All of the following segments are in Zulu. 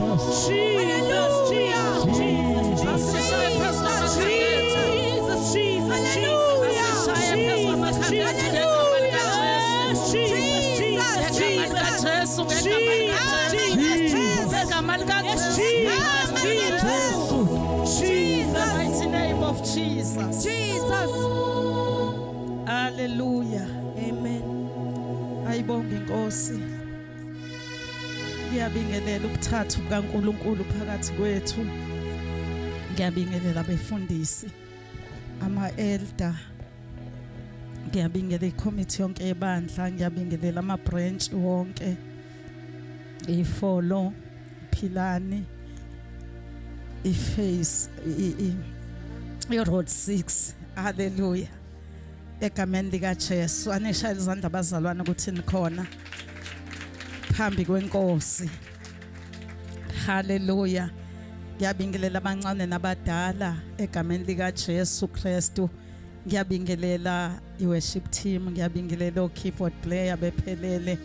Jesus. Jesus, Jesus, Asishaye phezu kwamakhanda ethu. Jesus, Jesus, Asishaye phezu kwamakhanda ethu ngegama likaJesu. Jesus, Ngegama likaJesu, ngegama likaJesu. Ngegama likaJesu. Jesus, In the mighty name of Jesus. Jesus. Hallelujah. Amen. Ayibonge inkosi. Ngiyabingelela ubuthathu bukaNkuluNkulu phakathi kwethu. Ngiyabingelela abefundisi, ama elder. Ngiyabingelela icommittee yonke yebandla, ngiyabingelela ama branch wonke. Ifolo, Philani, iface, i road 6. Hallelujah. Egameni lika Jesu anishayela izandla abazalwane ukuthi nikhona phambi kwenkosi. Haleluya. Ngiyabingelela abancane nabadala egameni lika Jesu Kristu. Ngiyabingelela iworship team, ngiyabingelela o-keyboard player bephelele.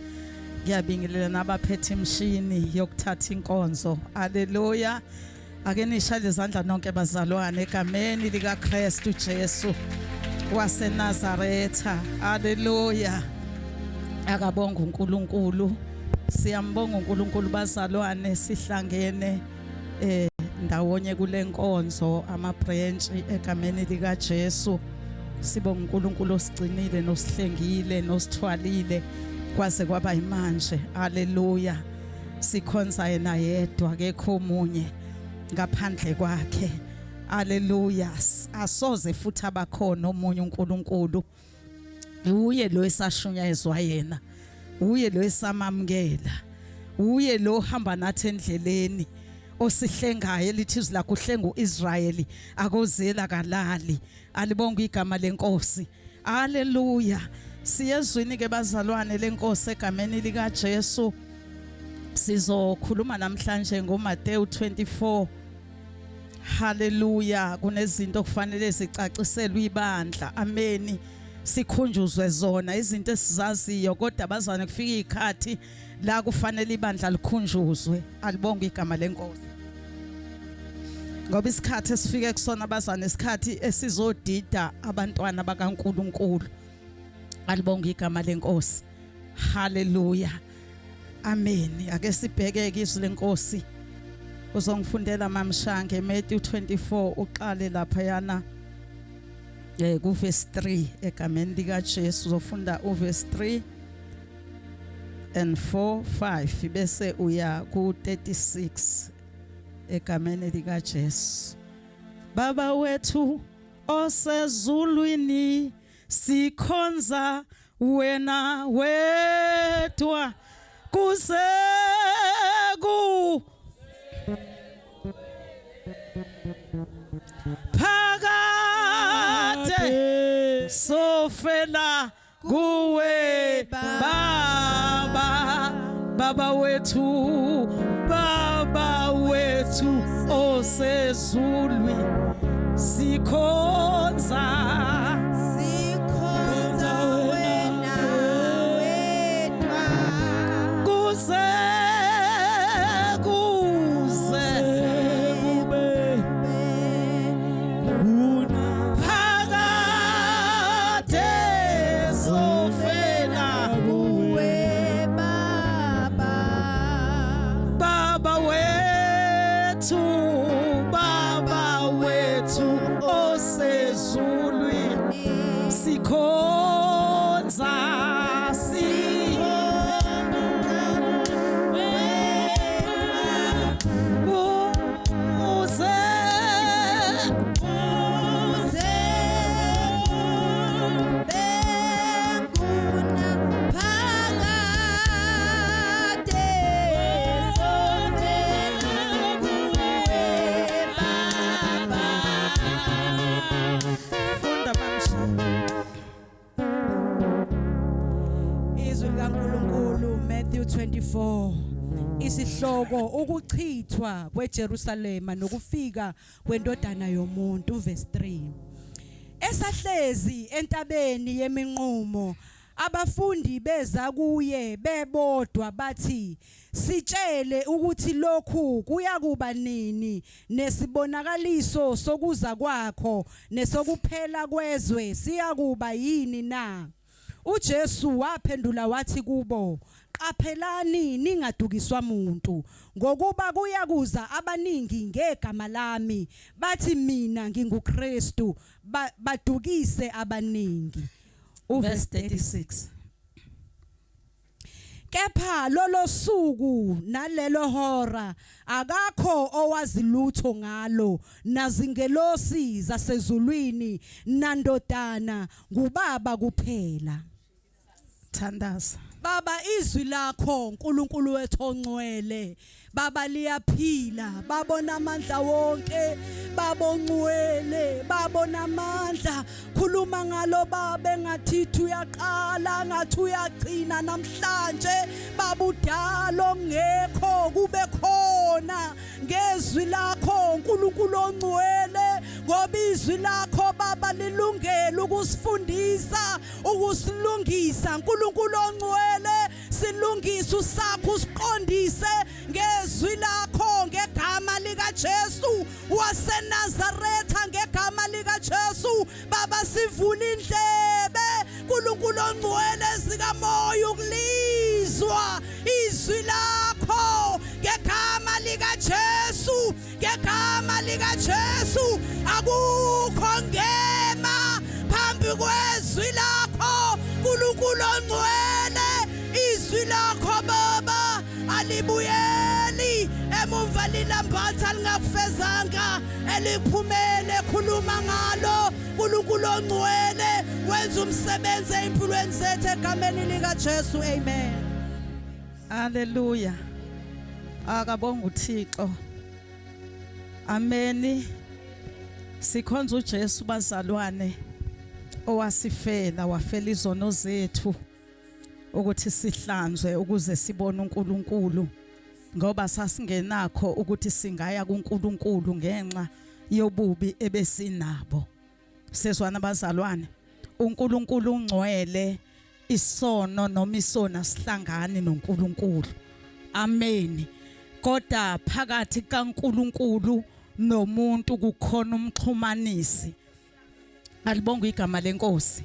Ngiyabingelela nabaphethe imishini yokuthatha inkonzo. Haleluya. Ake nishayele izandla nonke bazalwane egameni lika Kristu Jesu waseNazaretha. Haleluya. Akabonga uNkulunkulu. Siyambonga uNkulunkulu bazalwane sihlangene eh ndawonye kulenkonzo ama branch egameni lika Jesu. Sibonga uNkulunkulu osigcinile nosihlengile nosithwalile kwaze kwaba imanje. Haleluya. Sikhonza yena yedwa akekho omunye ngaphandle kwakhe. Haleluya. Asoze futhi abakhona omunye uNkulunkulu. Uye lo esashunyayezwa yena. Uye lo esamamukela. Uye lo hamba nathi endleleni osihlengayo elithi izwi lakho uhlenga uIsrayeli akozela kalali. Alibonga igama lenkosi. Haleluya. Siyezwini ke bazalwane lenkosi egameni lika Jesu. Sizokhuluma namhlanje ngoMateyu 24. Haleluya, kunezinto okufanele zicaciselwe ibandla. Ameni. Sikhunjuzwe zona izinto esizaziyo kodwa bazwane kufika izikhathi la kufanele ibandla likhunjuzwe. Alibonge igama lenkosi. Ngoba isikhathi esifike kusona bazwane isikhathi esizodida abantwana bakaNkuluNkulu. Alibonge igama lenkosi. Haleluya. Amen. Ake sibheke ke izwi lenkosi. Uzongifundela mamshange Matthew 24 uqale lapha yana eh ku verse 3 egameni lika Jesu uzofunda u verse 3 and 4 5 bese uya ku 36 egameni lika Jesu. Baba wethu osezulwini sikhonza wena wedwa kuze ku phakade sofela kuwe baba baba wethu baba wethu osezulwini sikhonza Sikhonza wena wedwa kuze kuze kube kuna phakade sofela kuwe baba baba wethu baba wethu osezulwini sikhonza si uze kuze kube phakade sofela kuwe baba funda mamsha Izwi likaNkuluNkulu Matthew 24 isihloko ukuchithwa kweJerusalema nokufika kwendodana yomuntu verse 3 Esahlezi entabeni yeminqumo Abafundi beza kuye bebodwa bathi, Sitshele ukuthi lokhu kuyakuba nini, nesibonakaliso sokuza kwakho nesokuphela kwezwe siyakuba yini na? UJesu waphendula wathi kubo, Qaphelani ningadukiswa muntu, ngokuba kuyakuza abaningi ngegama lami, bathi mina nginguKristu, badukise abaningi. Uverse 36. Kepha lolo suku nalelo hora akakho owazi lutho ngalo, nazingelosi zasezulwini nandodana, ngubaba kuphela. Thandaza. Baba, izwi lakho uNkulunkulu wethu ongcwele, Baba, liyaphila, babona amandla wonke, babongcwele, babona amandla. Khuluma ngalo baba, engathi uyaqala ngathi uyagcina namhlanje. Babudalo ngekho kube khona ngezwi lakho uNkulunkulu ongcwele, ngoba izwi lakho baba lilungele ukusifundisa, ukusilungisa. uNkulunkulu ongcwele, silungise usakho, usiqondise ngezwi lakho, ngegama lika Jesu waseNazaretha, ngegama lika Jesu baba sivula indlebe uNkulunkulu ongcwele zikamoya ukulizwa izwi lakho ngegama lika Jesu, ngegama lika Jesu. Akukho ngema phambi kwezwi lakho uNkulunkulu ongcwele. Izwi lakho baba alibuyeli emumva lilambatha lingakufezanga eliphumele. Khuluma ngalo uNkulunkulu ongcwele, wenza umsebenzi empilweni zethu egameni lika Jesu, amen. Haleluya. Akabonga uThixo. Ameni. Sikhonza uJesu bazalwane, owasifela, wafela izono zethu ukuthi sihlanzwe ukuze sibone uNkulunkulu, ngoba sasingenakho ukuthi singaya kuNkulunkulu ngenxa yobubi ebesinabo. Sezwana bazalwane, uNkulunkulu ungcwele, isono noma isona sihlangani noNkulunkulu. Amen. Kodwa phakathi kaNkulunkulu nomuntu kukhona umxhumanisi. Alibonga igama lenkosi.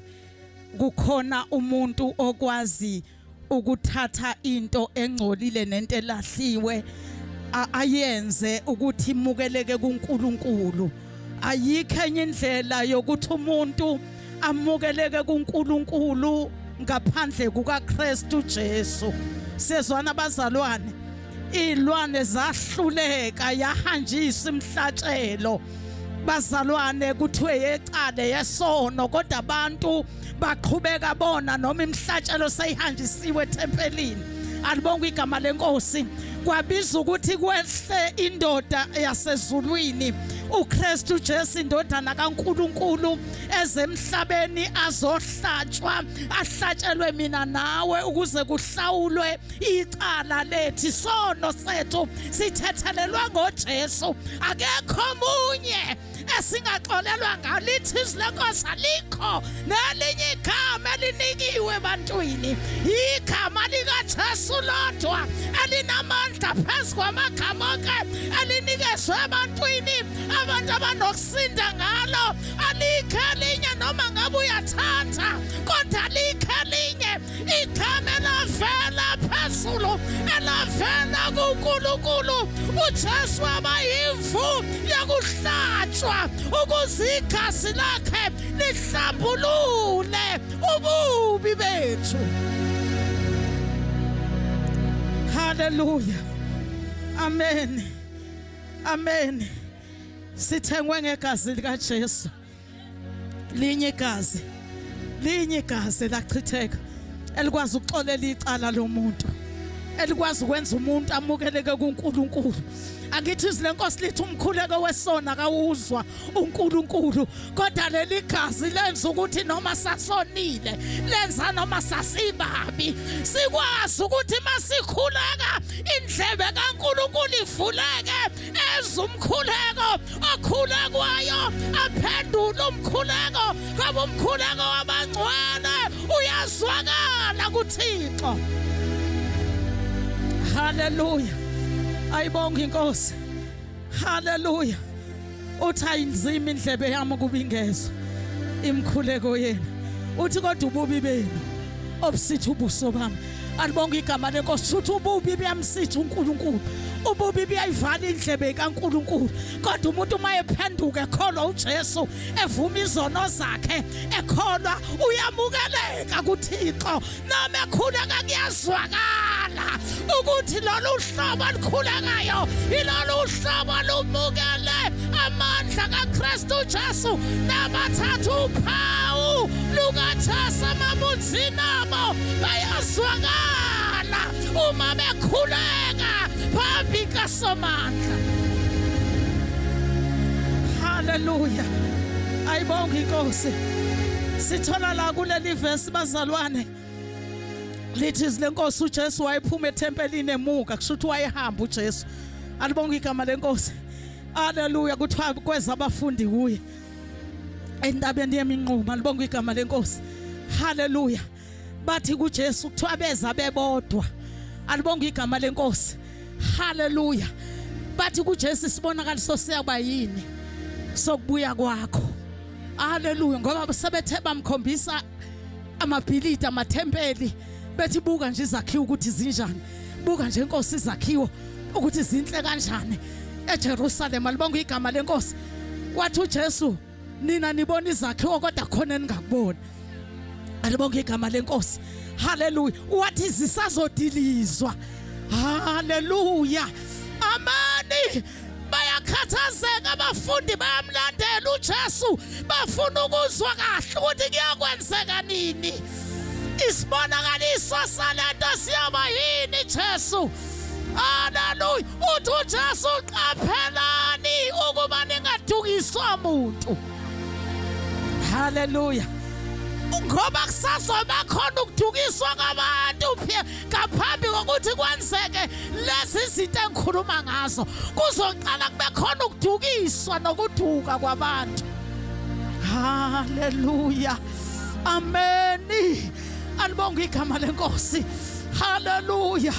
Kukhona umuntu okwazi ukuthatha into engcolile nento elahliwe ayenze ukuthi imukeleke kuNkulunkulu. Ayikho enye indlela yokuthi umuntu amukeleke kuNkulunkulu ngaphandle kukaKristu Jesu. Sezwana abazalwane, izilwane zahluleka, yahanjiswa imhlatshelo bazalwane, kuthiwe yecale yesono, kodwa abantu baqhubeka bona noma imhlatshelo seyihanjisiwe ethempelini. Alibonga igama lenkosi. Kwabiza ukuthi kwehle indoda yasezulwini, uKristu Jesu, indodana kaNkuluNkulu, ezemhlabeni azohlatshwa, ahlatshelwe mina nawe ukuze kuhlawulwe icala lethu. Isono sethu sithethelelwa ngoJesu, akekho omunye esingaxolelwa ngalo. Lithi izwi lenkosi, alikho nelinye igama elinikiwe ebantwini, igama likaJesu lodwa elinamandla phezu kwamagama onke elinikezwe ebantwini, abantu abanokusinda ngalo. Alikho elinye, noma ngabe uyathanda, kodwa alikho elinye igama elavela phezulu, elavela kuNkulunkulu. uJesu abayimvu yokuhlatshwa ukuze igazi lakhe lihlambulule ububi bethu. Haleluya, amen, amen. Sithengwe ngegazi likaJesu. Linye igazi, linye igazi lachitheka elikwazi ukuxolela icala lomuntu, elikwazi ukwenza umuntu amukeleke kuNkulunkulu. Angithi izwi lenkosi lithi umkhuleko wesona kawuzwa uNkulunkulu, kodwa leli gazi lenza ukuthi noma sasonile, lenza noma sasibabi, sikwazi ukuthi masikhuleka indlebe kaNkulunkulu ivuleke. Awuza umkhuleko okhulekwayo aphendule umkhuleko ngoba umkhuleko wabangcwele uyazwakala kuThixo. Haleluya. Ayibonge inkosi. Haleluya. Uthi ayinzima indlebe yami ukuba ingezwa imikhuleko yenu. Uthi kodwa ububi benu obusitha ubuso bami. Alibonga igama lenkosi. Uthi ububi buyamsitha uNkulunkulu. Ububi buyayivala indlebe kaNkulunkulu. Kodwa umuntu uma ephenduka ekholwa uJesu, evuma izono zakhe, ekholwa uyamukeleka kuThixo. Noma ekhuleka kuyazwakala ukuthi lolu hlobo olukhulekayo ilolu hlobo lumukele amandla kaKristu Jesu nabathatha uphawu lukaJesu emabunzini abo bayazwakala uma bekhuleka phambi kaSomandla. Haleluya. Ayibonge inkosi. Sithola la kuleli verse bazalwane lithi izwi lenkosi uJesu wayephuma ethempelini emuka kusho ukuthi wayehamba uJesu. Alibonge igama lenkosi. Haleluya kuthiwa kweza abafundi kuye entabeni yeminqumo. Alibonge igama lenkosi. Haleluya. Bathi kuJesu kuthiwa beza bebodwa. Alibonge igama lenkosi. Haleluya. Bathi kuJesu isibonakaliso siyaba yini sokubuya kwakho. Haleluya ngoba sebethe bamkhombisa amabhilidi amathempeli bethi buka nje izakhiwo ukuthi zinjani. Buka nje inkosi izakhiwo ukuthi zinhle kanjani eJerusalem. Alibonge igama lenkosi. Wathi uJesu nina nibona izakhiwo kodwa khona eningakuboni. Alibonge igama lenkosi. Haleluya. Wathi zisazodilizwa. Haleluya. Amani. Bayakhathazeka abafundi bayamlandela uJesu bafuna ukuzwa kahle ukuthi kuyakwenzeka nini. Isibonakaliso salento siyoba yini Jesu? Haleluya. Uthi uJesu qaphelani ukuba ningadukiswa muntu. Haleluya. Ngoba kusazoba khona ukudukiswa kwabantu ngaphambi kokuthi kwenzeke lezi zinto engikhuluma ngazo. Kuzoqala kube khona ukudukiswa nokuduka kwabantu. Haleluya. Ameni. Alibonge igama lenkosi. Haleluya.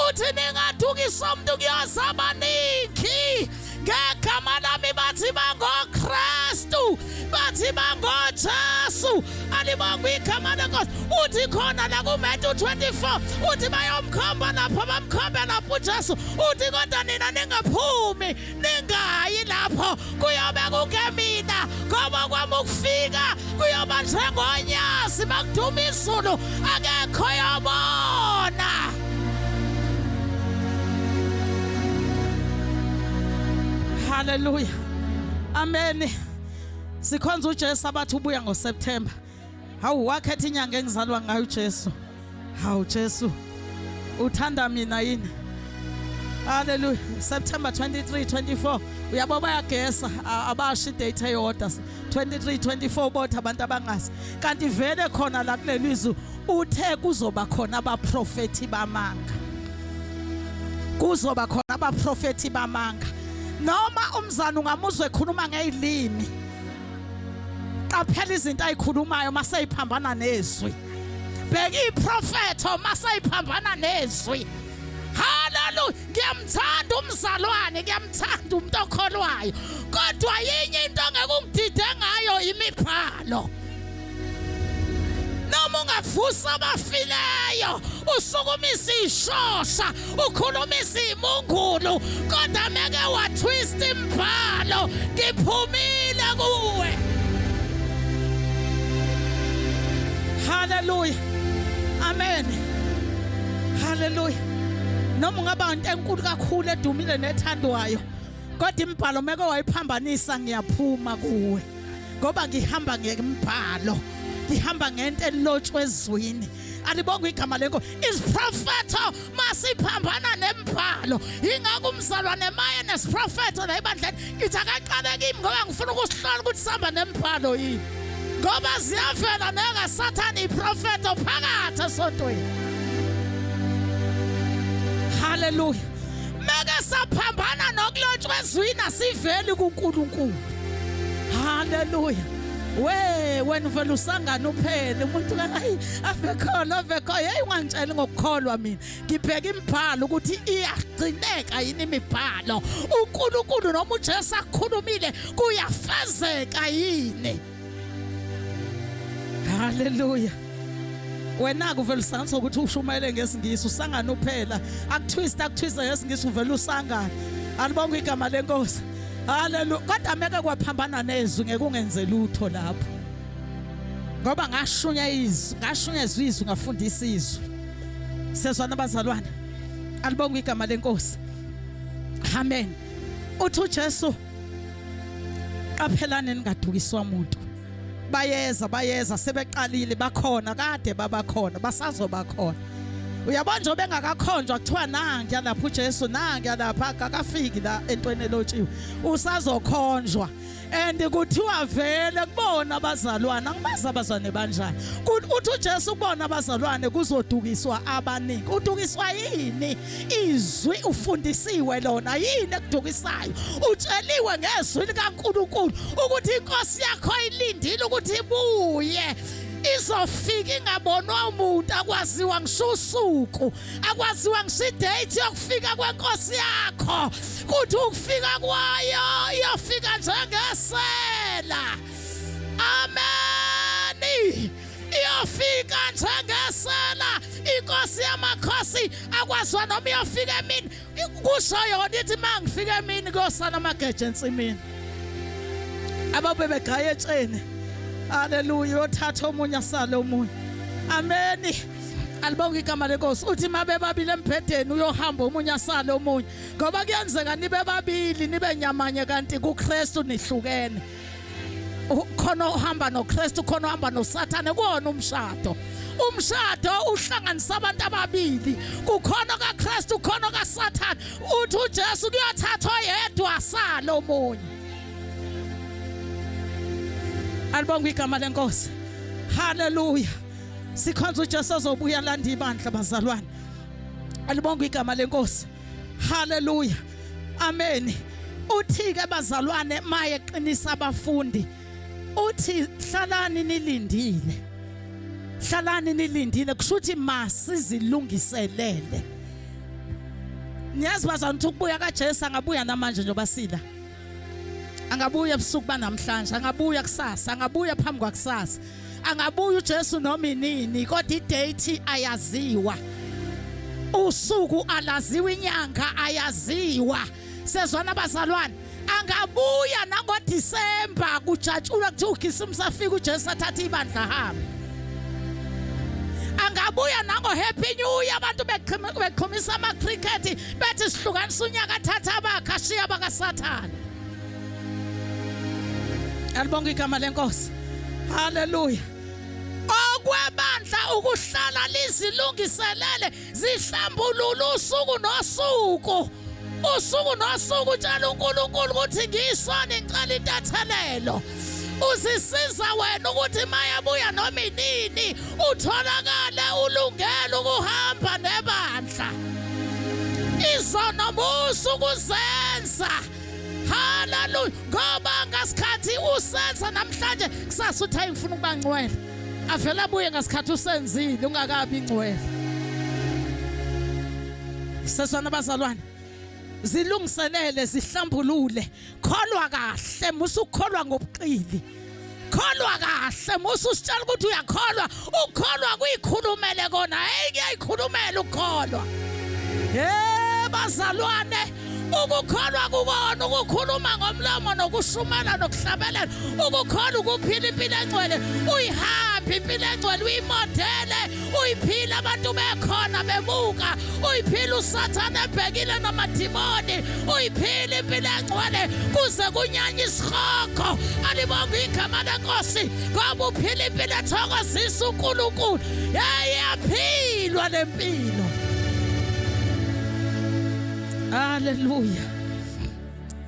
Uthi ningadukiswa umuntu kuyoza abaningi ngegama lami bathi bangoKristu bathi bangoJesu. Alibongwe igama lenkosi. Uthi khona la kuMatthew 24 uthi bayomkhomba lapho bamkhombe lapho uJesu. Uthi kodwa nina ningaphumi ningayi lapho kuyobe kuke mina ngoba kwami ukufika kuyoba njengonyazi makuduma izulu akekho yobona. Haleluya. Amen. Sikhonza uJesu abathi ubuya ngoSeptember. Hawu wakhetha inyanga engizalwa ngayo uJesu. Hawu Jesu. Uthanda mina yini? Haleluya. September 23 24. Uyabo bayagesa abasho idate eyodwa 23 24 botha abantu abangazi. Kanti vele khona la kuleli zwi uthe kuzoba khona abaprofeti bamanga. Kuzoba khona abaprofeti bamanga. Noma umzana ungamuzwe ekhuluma ngezilimi. Qaphela izinto ayikhulumayo maseyiphambana nezwi. Bheka iprofetho maseyiphambana nezwi. Haleluya. Ngiyamthanda umzalwane, ngiyamthanda umuntu okholwayo. Kodwa yinye into ongeke ungidide ngayo imibhalo. Noma ungavusa abafileyo, usukumisa ishosha, ukhulumisa imungulu, kodwa meke watwist imbhalo, ngiphumile kuwe. Haleluya. Amen. Haleluya. Noma ungaba into enkulu kakhulu edumile nethandwayo, kodwa imibhalo meke wayiphambanisa ngiyaphuma kuwe. Ngoba ngihamba ngembhalo. Ngihamba ngento elotshwe ezwini. Alibongwe igama lenkosi. Isiprofetho masiphambana nembhalo. Ingakho umzalwane maye nesiprofetho la ebandleni ngithi akaqale kimi ngoba ngifuna ukusihlola ukuthi sihamba nembhalo yini. Ngoba ziyavela nekaSathane iprofetho phakathi esontweni. Haleluya. Meke saphambana nokulotshwa ezwini. Ezwini asiveli kuNkulunkulu. Haleluya. We wena uvela usangana uphele umuntu hayi avekhona avekho hey ungangitsheli ngokukholwa mina ngibheka imibhalo ukuthi iyagcineka yini imibhalo uNkulunkulu noma uJesu akukhulumile kuyafezeka yini. Haleluya. Wena kuvela usanganisa ukuthi ushumayele ngesingisi usangana uphela akutwist akutwist ngesingisi uvela usangana. Alibonga igama lenkosi. Haleluya. Kodwa meke kwaphambana nezwi ngeke ungenze lutho lapho. Ngoba ngashunya izwi, ngashunyezwa izwi ngafundisa izwi. Sezwana abazalwane. Alibonga igama lenkosi. Amen. Uthi uJesu qaphelani ningadukiswa umuntu bayeza bayeza sebeqalile bakhona kade babakhona basazoba khona uyabona nje bengakakhonjwa kuthiwa nangiya lapha uJesu nangiya lapha akafiki la entweni elotshiwe usazokhonjwa and kuthiwa vele kubona abazalwane angibazi abazalwane banjani uthi uJesu kubona abazalwane kuzodukiswa abaningi udukiswa yini izwi ufundisiwe lona yini ekudukisayo utsheliwe ngezwi likaNkuluNkulu ukuthi inkosi yakho ilindile ukuthi ibuye izofika ingabonwa umuntu akwaziwa ngisho usuku akwaziwa ngisho idate yokufika kwenkosi yakho kuthi ukufika kwayo iyofika njengesela amen iyofika njengesela inkosi yamakhosi akwaziwa noma iyofika emini kusho yona ithi uma ngifika emini kuyosala amageje ensimini ababe begaya etsheni haleluya uyothatha omunye asale omunye ameni alibonge igama lenkosi uthi mabe babili embhedeni uyohamba omunye asale omunye ngoba kuyenzeka nibe babili nibe nyamanye kanti kuKristu nihlukene khona ohamba noKristu khona ohamba noSathane kuwona umshado umshado uhlanganisa abantu ababili kukhona kaKristu khona kaSathane uthi uJesu kuyothathwa yedwa asale omunye alibonga igama lenkosi haleluya sikhonza uJesu ozobuya landa ibandla bazalwane alibonga igama lenkosi Haleluya. Amen. Uthi ke bazalwane maye qinisa abafundi. Uthi hlalani nilindile. Hlalani nilindile kusho ukuthi masizilungiselele. Niyazi bazalwane ukuthi ukubuya kaJesu angabuya namanje njengoba sila. Angabuya ebusuku banamhlanje, angabuya kusasa, angabuya phambi kwakusasa. Angabuya uJesu noma inini kodwa idate ayaziwa. Usuku alaziwa inyanga ayaziwa. Sezwana abazalwane angabuya nangoDisemba kujatshulwa kuthiwa ukhisimusi afika uJesu athathe ibandla hambe. Angabuya nango Happy New Year abantu beqhumisa ama cricket bethi sihlukanisa unyaka athatha abakhe ashiya abakaSathane. Alibonga igama lenkosi. Haleluya. Okwebandla ukuhlala lizilungiselele zihlambulula usuku nosuku. Usuku nosuku tshela uNkulunkulu ukuthi ngiyisona ngicela intethelelo. Uzisiza wena ukuthi mayabuya noma inini utholakale ulungele ukuhamba nebandla. Izono musa ukuzenza. Haleluya ngoba ngasikhathi usenza namhlanje kusasa uthi hayi ngifuna ukuba ngcwele avela abuye ngasikhathi usenzile ungakabi ingcwele seswana bazalwane zilungiselele zihlambulule kholwa kahle musa ukukholwa ngobuqili kholwa kahle musa usitshela ukuthi uyakholwa ukholwa kuyikhulumele kona hey kuyayikhulumela ukukholwa hey bazalwane ukukholwa kukona ukukhuluma ngomlomo nokushumela nokuhlabelela ukukholwa ukuphila impilo engcwele uyihambe impilo engcwele uyimodele uyiphila abantu bekhona bebuka uyiphila usathane ebhekile namadimoni uyiphila impilo engcwele kuze kunyanya isihogo alibonga igama lenkosi ngoba uphila impilo ethokozisa uNkulunkulu yayiyaphilwa lempilo haleluya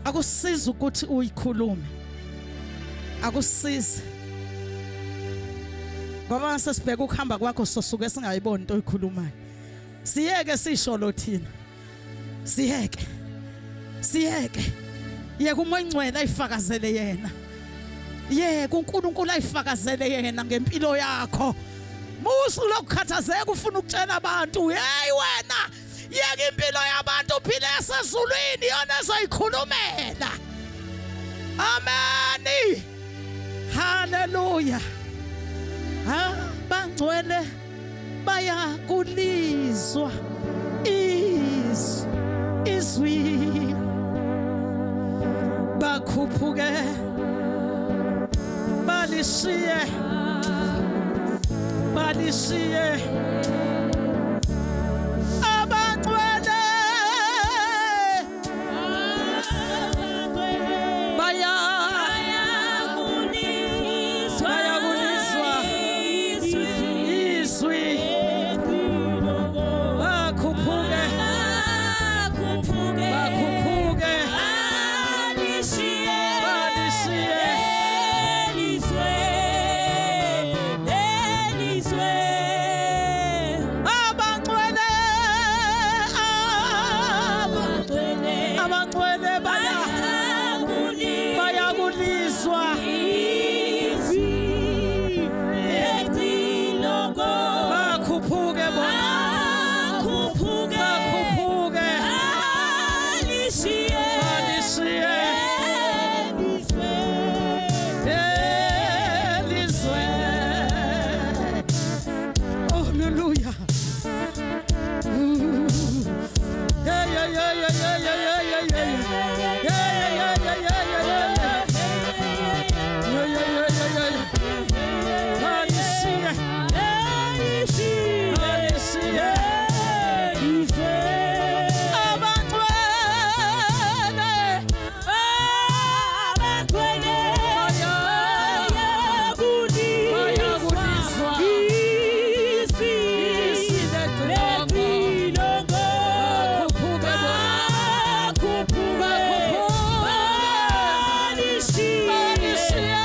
akusizi ukuthi uyikhulume akusizi ngoba sesibheka ukuhamba kwakho sosuke singayiboni into oyikhulumayo siyeke sisho lo thina siyeke siyeke Yeka uMoya oNgcwele ayifakazele yena. Yeka uNkulunkulu ayifakazele yena ngempilo yakho. Musu lokukhathazeka ufuna ukutshela abantu, hey wena, yeka impilo yabantu uphile esezulwini yona ezoyikhulumela. Amen. Hallelujah. Ha bangcwele bayakulizwa izwi izwi bakhuphuke balishiye balishiye abangcwele baya bayakulizwa izwi bakhuphuke bakhuphuke balishiye abangcwele abangcwele baya bayakulizwa bakhuphuke bona bakhuphuke balishiye elizwe. Hallelujah. Yeah, yeah, yeah, yeah, yeah, yeah, yeah, yeah, yeah. Yeah, yeah, yeah, yeah, yeah, yeah, yeah. Yeah, yeah, yeah, yeah, yeah. Balishiye, balishiye. Abangcwele, bayakulizwa izwi lecilongo. Bakhuphuke bona, bakhuphuke, balishiye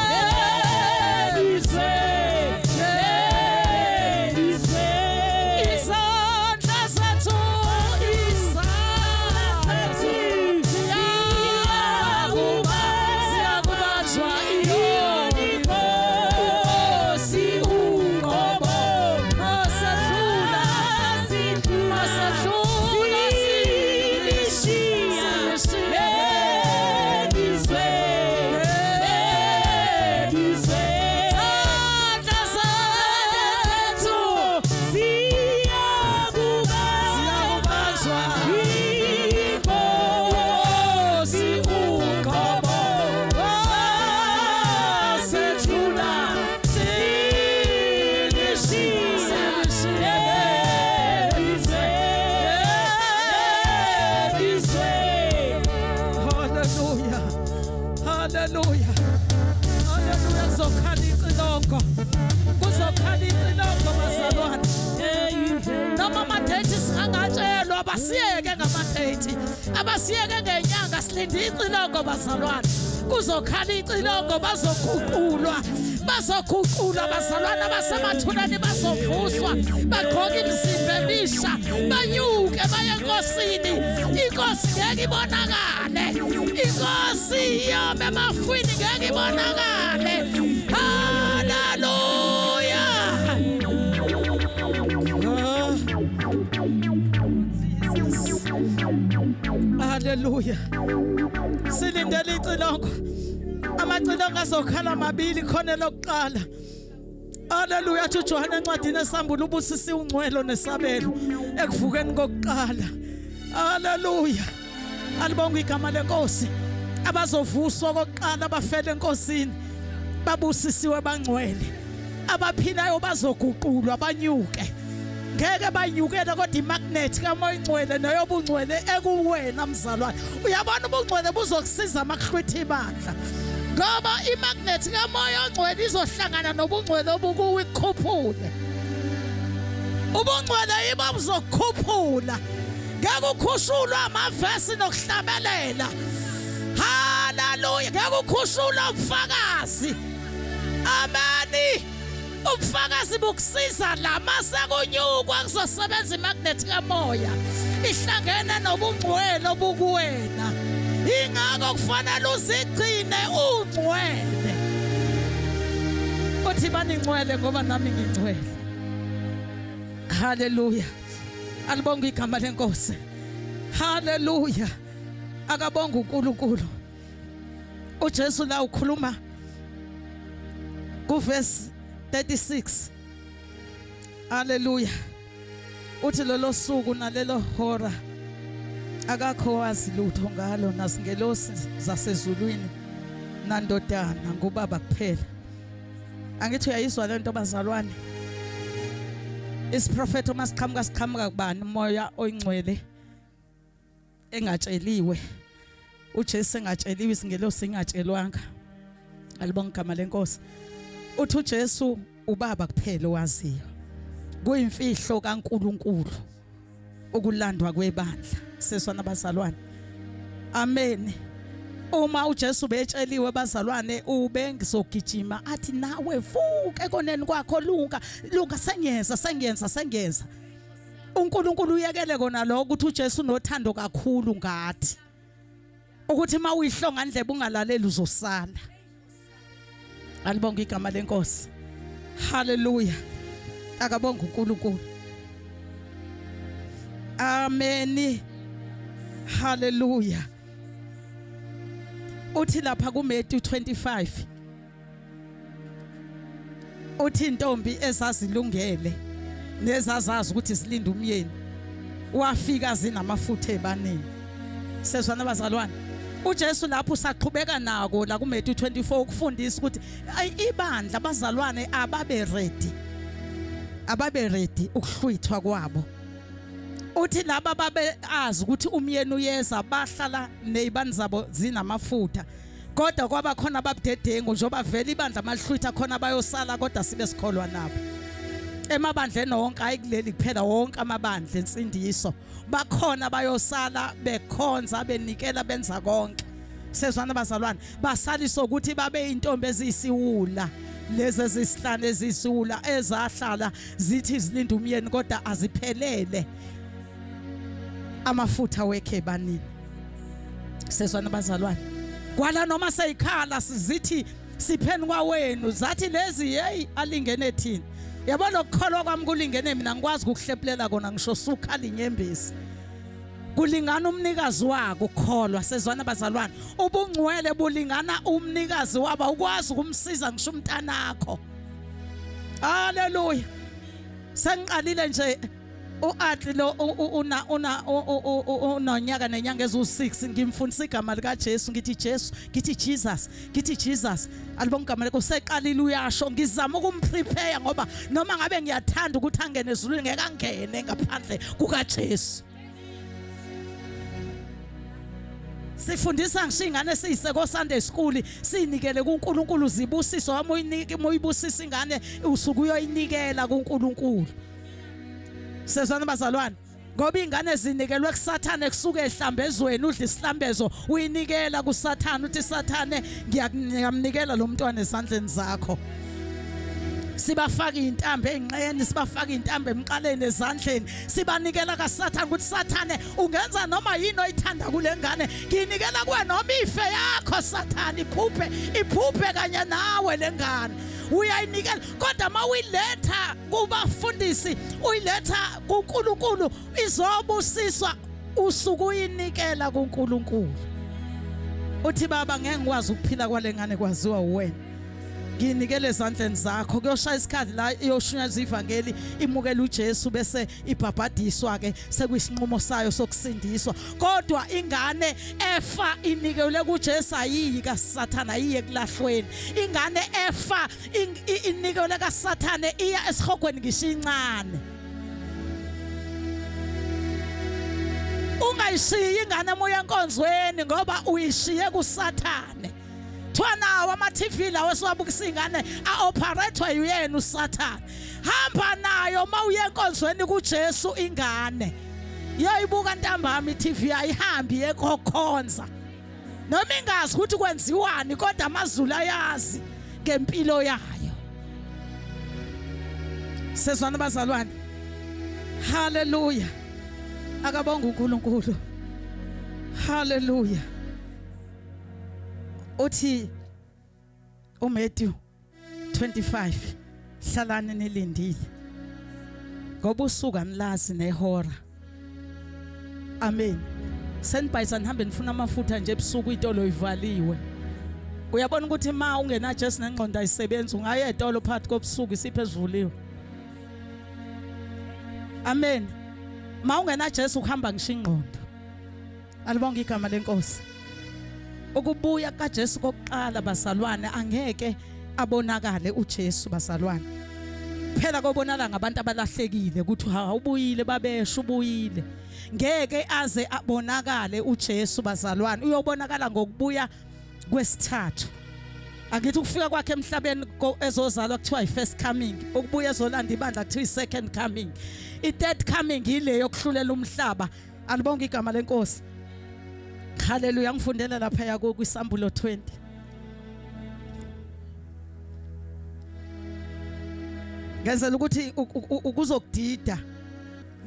izandla zethu, izandla ziyakuba, ziyakubanjwa inkosi uqobo. Masedlula, masedlula, silishiye izandla zethu ziyakubanjwa inkosi uqobo. Masedlula, silishiye Hallelujah. Hallelujah. Hallelujah. Kuzokhala icilongo. Kuzokhala icilongo bazalwane. Noma ama-date singangatshelwa abasiyeke ngama-date. Abasiyeke ngenyanga silinde icilongo bazalwane. Kuzokhala icilongo bazoguqulwa. Bazoguqulwa bazalwane abasemathuneni bazovuswa. Bagqoke imizimba emisha banyuke baye enkosini. Inkosi ngeke ibonakale. Inkosi iyome emafwini ngeke ibonakale. Hallelujah. Hallelujah. Silindele icilongo. Amacilongo azokhala mabili khona lokuqala. Hallelujah athi uJohane encwadini esambulo ubusisi ungcwelo nesabelo ekuvukeni kokuqala. Hallelujah. Alibonga igama lenkosi. Abazovuswa kokuqala abafele enkosini babusisiwe bangcwele. Abaphilayo bazoguqulwa banyuke. Ngeke banyukele kodwa imagnet kaMoya Ingcwele neyobungcwele ekuwena mzalwane. Uyabona ubungcwele buzokusiza makuhlwitha ibandla. Ngoba imagnet kaMoya Ongcwele izohlangana nobungcwele obukuwe ikukhuphule. Ubungcwele yibo buzokukhuphula. Ngeke ukhushulwe amavesi nokuhlabelela. Hallelujah. Ngeke ukhushulwe ubufakazi. Amen. Ubufakazi bukusiza la mase kunyukwa kuzosebenza imagnet kamoya. Ihlangene nobungcwele obukuwena. Ingakho kufanele uzigcine ungcwele. Uthi baningcwele ngoba nami ngingcwele. Haleluya. Alibonge igama lenkosi. Haleluya. Akabonge uNkulunkulu. uJesu la ukhuluma kuverse 36. Haleluya. Uthi lolo suku nalelo hora akakho wazi lutho ngalo nasingelosi zasezulwini nandodana ngubaba kuphela. Angithi uyayizwa lento bazalwane. Isiprofetho masiqhamuka siqhamuka kubani umoya oyingcwele engatsheliwe. uJesu engatsheliwe isingelosi ingatshelwanga. Alibonga igama lenkosi. Uthi uJesu ubaba kuphela owaziyo. Kuyimfihlo kaNkuluNkulu ukulandwa kwebandla. Seswana bazalwane. Amen. Uma uJesu betsheliwe bazalwane ubengizogijima athi nawe vuka ekoneni kwakho lunga lunga sengiyeza sengiyenza sengiyeza. uNkulunkulu uyekele kona lokho ukuthi uJesu unothando kakhulu ngathi. Ukuthi uma uyihlonga ndlebe ungalaleli uzosala. Alibonga igama lenkosi. Haleluya. Akabonga uNkulunkulu. Amen. Haleluya. Uthi lapha kuMatthew 25 uthi intombi ezazilungele nezazazi ukuthi zilinda umyeni wafika zinamafutha ebanini sezwana bazalwane uJesu lapho usaqhubeka nako la kuMatthew 24 ukufundisa ukuthi ibandla abazalwane ababe ready ababe ready ukuhlwithwa kwabo uthi laba babe azi ukuthi umyeni uyeza bahlala nezibani zabo zinamafutha kodwa kwaba khona ababudedengu njengoba vele ibandla malihlwitha khona bayosala kodwa sibe sikholwa nabo emabandleni wonke hayi kuleli kuphela wonke amabandla ensindiso bakhona bayosala bekhonza benikela benza konke sezwana bazalwane basaliswa ukuthi babe intombi eziyisiwula lezi ezisihlanu ezisiwula ezahlala zithi zilinda umyeni kodwa aziphelele amafutha wekhe ebanini sezwana bazalwane kwala noma seyikhala sizithi sipheni kwawenu zathi lezi hey alingene thina yabo lokukholwa kwami kulingene mina ngikwazi ukukuhlephulela kona ngisho sukhala inyembezi kulingana umnikazi wako ukukholwa sezwana bazalwane ubungcwele bulingana umnikazi wabo ukwazi ukumsiza ngisho umntanakho haleluya sengiqalile nje uAtli lo una una unonyaka nenyanga eziwu6 ngimfundisa igama lika Jesu ngithi Jesu ngithi Jesus ngithi Jesus alibonga igama lakho useqalile uyasho ngizama ukumprepare ngoba noma ngabe ngiyathanda ukuthi angene ezulwini ngeke angene ngaphandle kuka Jesu Sifundisa ngisho ingane siyise ko Sunday school sinikele kuNkulunkulu zibusiso wami uyinike uyibusisa ingane usuke uyoyinikela kuNkulunkulu Sezwana bazalwane ngoba ingane zinikelwe kusathane kusuke ehlambezweni udla isihlambezo uyinikela kusathane uthi sathane ngiyamnikela lo mntwana ezandleni zakho sibafaka intambo enqeni sibafaka intambo emqaleni ezandleni sibanikela kaSathane ukuthi Sathane ungenza noma yini oyithanda kule ngane nginikela kuwe noma ife yakho Sathane iphuphe iphuphe kanye nawe lengane uyayinikela kodwa mawuyiletha kubafundisi uyiletha kuNkulunkulu izobusiswa usuke uyinikela kuNkulunkulu uthi baba ngeke ngikwazi ukuphila kwalengane kwaziwa uwena nginikele ezandleni zakho kuyoshaya isikhathi la iyoshunyayezwa ivangeli imukela uJesu bese ibhabhadiswa ke sekuyisinqumo sayo sokusindiswa kodwa ingane efa inikelwe kuJesu ayiyi kaSathana ayiye kulahlweni ingane efa inikelwe kaSathane iya esihogweni ngisho incane ungayishiyi ingane emoya enkonzweni ngoba uyishiye kuSathane Thiwa nawo ama-TV lawo esiwabukisa iy'ngane a-operathwa yuyena uSathane. Hamba nayo uma uye enkonzweni kuJesu ingane. Iyoyibuka ntambama i-TV ayihambi yekokhonza. Noma ingazi ukuthi kwenziwani kodwa amazulu ayazi ngempilo yayo. Sezwana bazalwane. Haleluya. Akabonga uNkulunkulu. Haleluya. Uthi uMatthew 25 hlalani nilindile ngoba usuku anilazi nehora. Amen. Senibhayisa nihambe nifuna amafutha nje ebusuku itolo ivaliwe. Uyabona ukuthi ma ungena Jesu nengqondo ayisebenzi ungaya etolo phakathi kobusuku isiphe esivuliwe. Amen. Ma ungena Jesu ukuhamba ngisho ingqondo. Alibonge igama lenkosi. Ukubuya kaJesu kokuqala bazalwane angeke abonakale uJesu bazalwane. Phela kobonakala ngabantu abalahlekile ukuthi awubuyile babesho ubuyile. Ngeke aze abonakale uJesu bazalwane. Uyobonakala ngokubuya kwesithathu. Angithi ukufika kwakhe emhlabeni ezozalwa kuthiwa i-first coming, ukubuya ezolanda ibandla kuthiwa i-second coming. I-third coming ile yokuhlulela umhlaba. Alibonge igama lenkosi. Haleluya ngifundela lapha yako kwisambulo 20. Ngenzela ukuthi ukuzokudida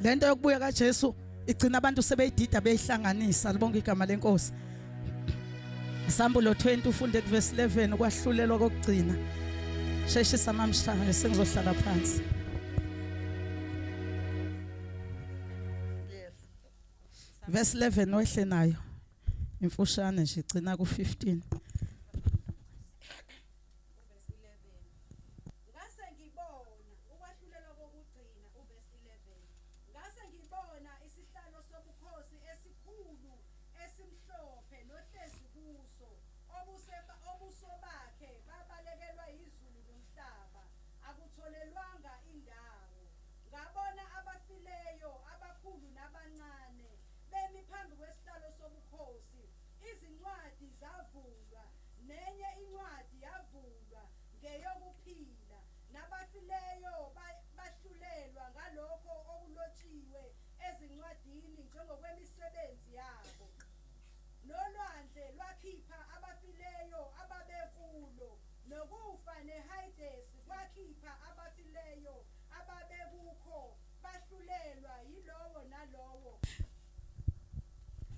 lento yokubuya kaJesu igcina abantu sebeyidida beyihlanganisa. Alibonge igama lenkosi. Sambulo 20 ufunde kuverse 11 ukwahlulelwa kokugcina. Sheshisa mamshaya sengizohlala phansi. Verse 11 wehle nayo. Imfushane nje igcina ku15. Ngase ngibona ukwahlulelwa kokugcina uverse 11 ngase ngibona isihlalo sobukhosi esikhulu esimhlophe nohlezi kuso obuso bakhe babalekelwa yizulu nomhlaba akutholelwanga indawo Ngabona abafileyo, abakhulu nabancane, bemi phambi kwesihlalo sobukhosi, izincwadi zavulwa, nenye incwadi yavulwa, ngeyokuphila, nabafileyo bahlulelwa ngalokho okulotshiwe ezincwadini njengokwemisebenzi yabo. Nolwandle lwakhipha abafileyo ababekulo, nokufa neHayidesi kwakhipha abafileyo ababekukho, bahlulelwa yilowo nalowo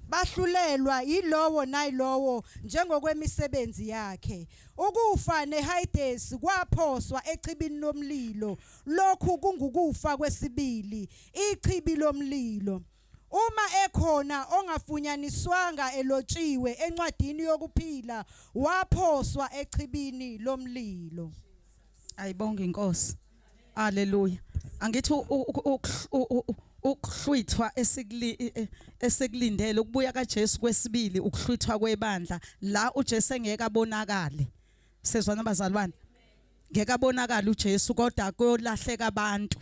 bahlulelwa yilowo nayilowo njengokwemisebenzi yakhe. Ukufa neHayidesi kwaphoswa echibini lomlilo. Lokhu kungukufa kwesibili, ichibi lomlilo. Uma ekhona ongafunyaniswanga elotshiwe encwadini yokuphila, waphoswa echibini lomlilo. Ayibonge inkosi. Haleluya. Angithi ukuhlwithwa esikulindele ukubuya kaJesu kwesibili ukuhlwithwa kwebandla la uJesu engeke abonakale. Sezwana bazalwane. Ngeke abonakale uJesu kodwa kuyolahleka abantu.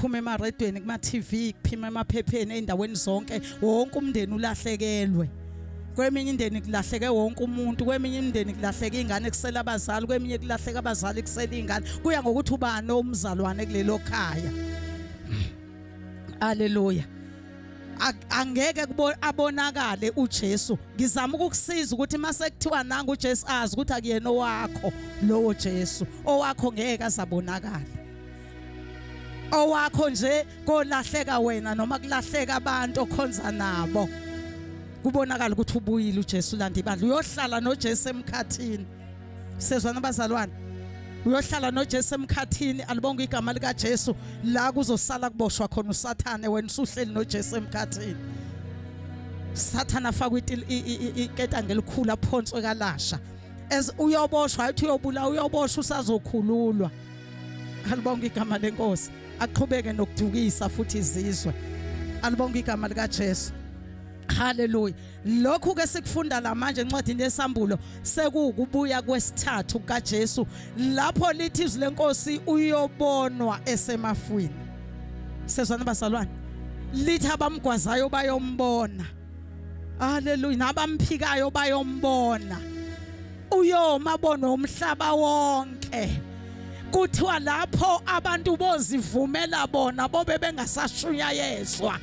Phuma emaredweni kuma TV kuphima emaphepheni eindaweni zonke wonke umndeni ulahlekelwe kweminye indeni kulahleke wonke umuntu kweminye imindeni kulahleke ingane kusela abazali kweminye kulahleke abazali kusela ingane kuya ngokuthi ubani umzalwane kulelo khaya haleluya angeke abonakale uJesu ngizama ukukusiza ukuthi mase kuthiwa nanga uJesu azi ukuthi akuyena owakho lowo Jesu owakho ngeke azabonakala owakho nje kolahleka wena noma kulahleka abantu okhonza nabo kubonakala ukuthi ubuyile uJesu landa ibandla uyohlala noJesu emkhathini sezwana abazalwane uyohlala noJesu emkhathini alibonga igama likaJesu la kuzosala kuboshwa khona uSathane wena usuhleli noJesu emkhathini Sathane afakwe iketanga elikhulu aphonswe kalasha as uyoboshwa athi uyobula uyoboshwa usazokhululwa Alibonge igama lenkosi. Aqhubeke nokudukisa futhi izizwe. Alibonge igama likaJesu. Haleluya. Lokhu ke sikufunda la manje encwadini yesambulo sekuwukubuya kwesithathu kaJesu lapho lithi izwi lenkosi uyobonwa esemafwini. Sezwana bazalwane. Lithi abamgwazayo bayombona. Haleluya. Nabamphikayo bayombona. Uyoma bona umhlaba wonke. Kuthiwa lapho abantu bozivumela bona bobe bengasashunyayezwa.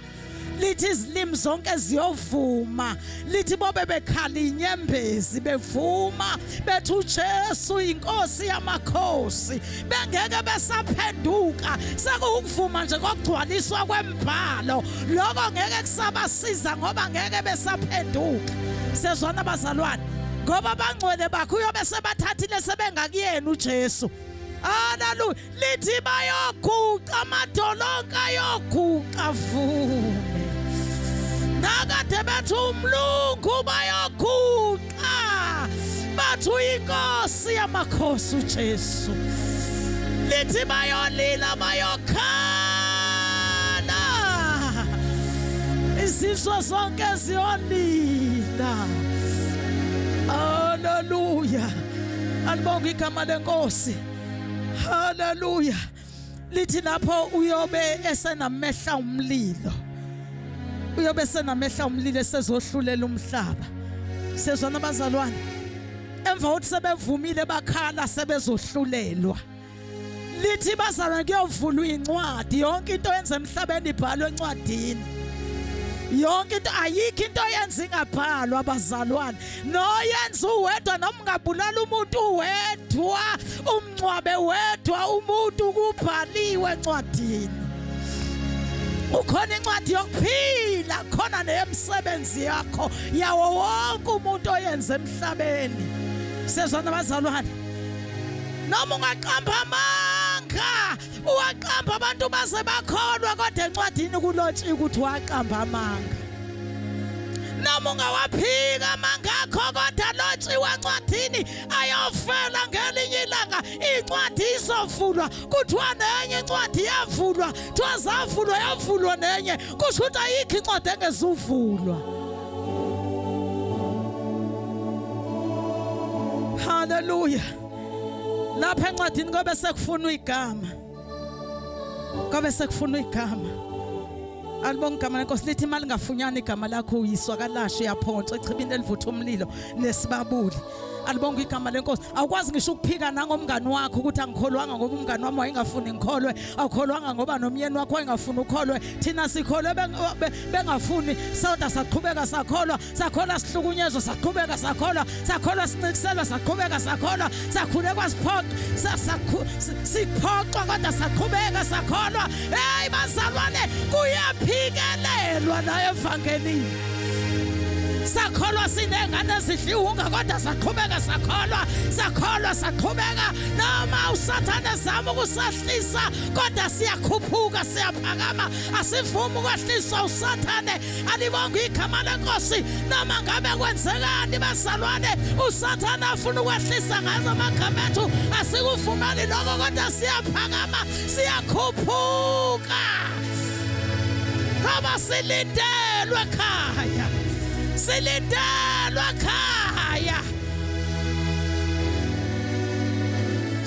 Lithi izilimi zonke ziyovuma. Lithi bobe bekhala inyembezi bevuma bethi uJesu inkosi yamakhosi. Bengeke besaphenduka sekuwukuvuma nje kokugcwaliswa kwembhalo. Lokho ngeke kusabasiza ngoba ngeke besaphenduka. Sezwana bazalwane. Ngoba abangcwele bakhe uyobe sebathathile sebengakuyena uJesu. Haleluya. Lithi bayoguqa amadolonka ayoguqa vume. Nakade bethi umlungu bayoguqa. Bathi uyinkosi yamakhosi uJesu. Lithi bayolila bayokhala. Izizwe zonke ziyolila. Haleluya. Alibonge igama lenkosi. Haleluya. Lithi lapho uyobe esenamehla umlilo. Uyobe esenamehla umlilo esezohlulela umhlaba. Sezwana abazalwane. Emva kokuthi sebevumile bakhala sebezohlulelwa. Lithi bazalwane kuyovulwa incwadi yonke into yenza emhlabeni ibhalwe encwadini. Yonke into ayikho into yenza ingabhalwa abazalwane. Noyenza uwedwa noma ungabulala umuntu uwedwa umncwabe wedwa umuntu kubhaliwe encwadini. Ukhona incwadi yokuphila khona neyemisebenzi yakho yawo wonke umuntu oyenze emhlabeni. Sezwana bazalwane. Noma ungaqamba amanga uwaqamba abantu baze bakholwa kodwa encwadini kulotshiwe ukuthi waqamba amanga. Noma ungawaphika amanga akho kodwa lotshiwe encwadini ayofela ngelinye ilanga incwadi izovulwa kuthiwa nenye incwadi iyavulwa kuthiwa zavulwa yavulwa nenye kusho ukuthi ayikho incwadi engezuvulwa. Haleluya. Lapha encwadini kobe sekufunwa igama. Kobe sekufunwa igama. Alibonga igama lenkosi lithi imali ngafunyana igama lakho uyiswa kalashe yaphonsa echibini elivutha umlilo nesibabuli. Alibonga igama lenkosi. Awukwazi ngisho ukuphika nangomngani wakho ukuthi angikholwanga ngoba umngani wami wayengafuni ngikholwe. Awukholwanga ngoba nomyeni wakho wayengafuni ukholwe. Thina sikholwe bengafuni sodwa saqhubeka sakholwa. Sakholwa sihlukunyezwa saqhubeka sakholwa. Sakholwa sincikiselwa saqhubeka sakholwa. Sakhulekwa siphoqa siphoqwa kodwa saqhubeka sakholwa. Hey bazalwane kuyaphikelelwa la evangelini. Sakholwa sinengane ezidliwunga kodwa saqhubeka sakholwa sakholwa saqhubeka noma usathane ezama ukusehlisa kodwa siyakhuphuka siyaphakama asivumi ukwehliswa usathane alibonge igama lenkosi noma ngabe kwenzekani bazalwane usathane afuna ukwehlisa ngazo amagama ethu asikuvumeli lokho kodwa siyaphakama siyakhuphuka ngoba silindelwe ekhaya silindelwe ekhaya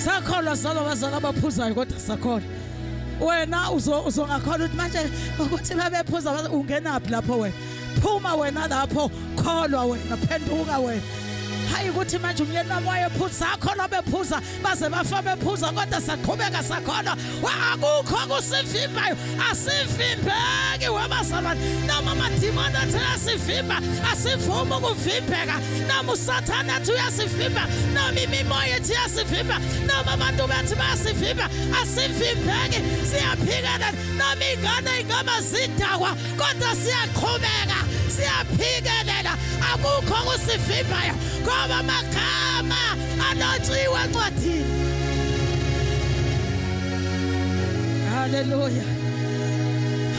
sakholwa salo bazala abaphuzayo kodwa sakholwa wena uzongakholwa ukuthi manje ukuthi babephuza ungenaphi lapho wena phuma wena lapho kholwa wena phenduka wena hayi ukuthi manje umyeni wami wayephuza sakholwa bephuza baze bafa bephuza kodwa saqhubeka sakholwa akukho kusivimbayo asivimbeki webazalwane noma amadimoni athi ayasivimba asivumi ukuvimbeka noma usathane athi uyasivimba noma imimoya ethi iyasivimba noma abantu bethi bayasivimba asivimbeki siyaphikelela noma ingane ingaba zidakwa kodwa siyaqhubeka siyaphikelela akukho okusivimbayo ngoba amagama alotshiwe encwadini. Haleluya,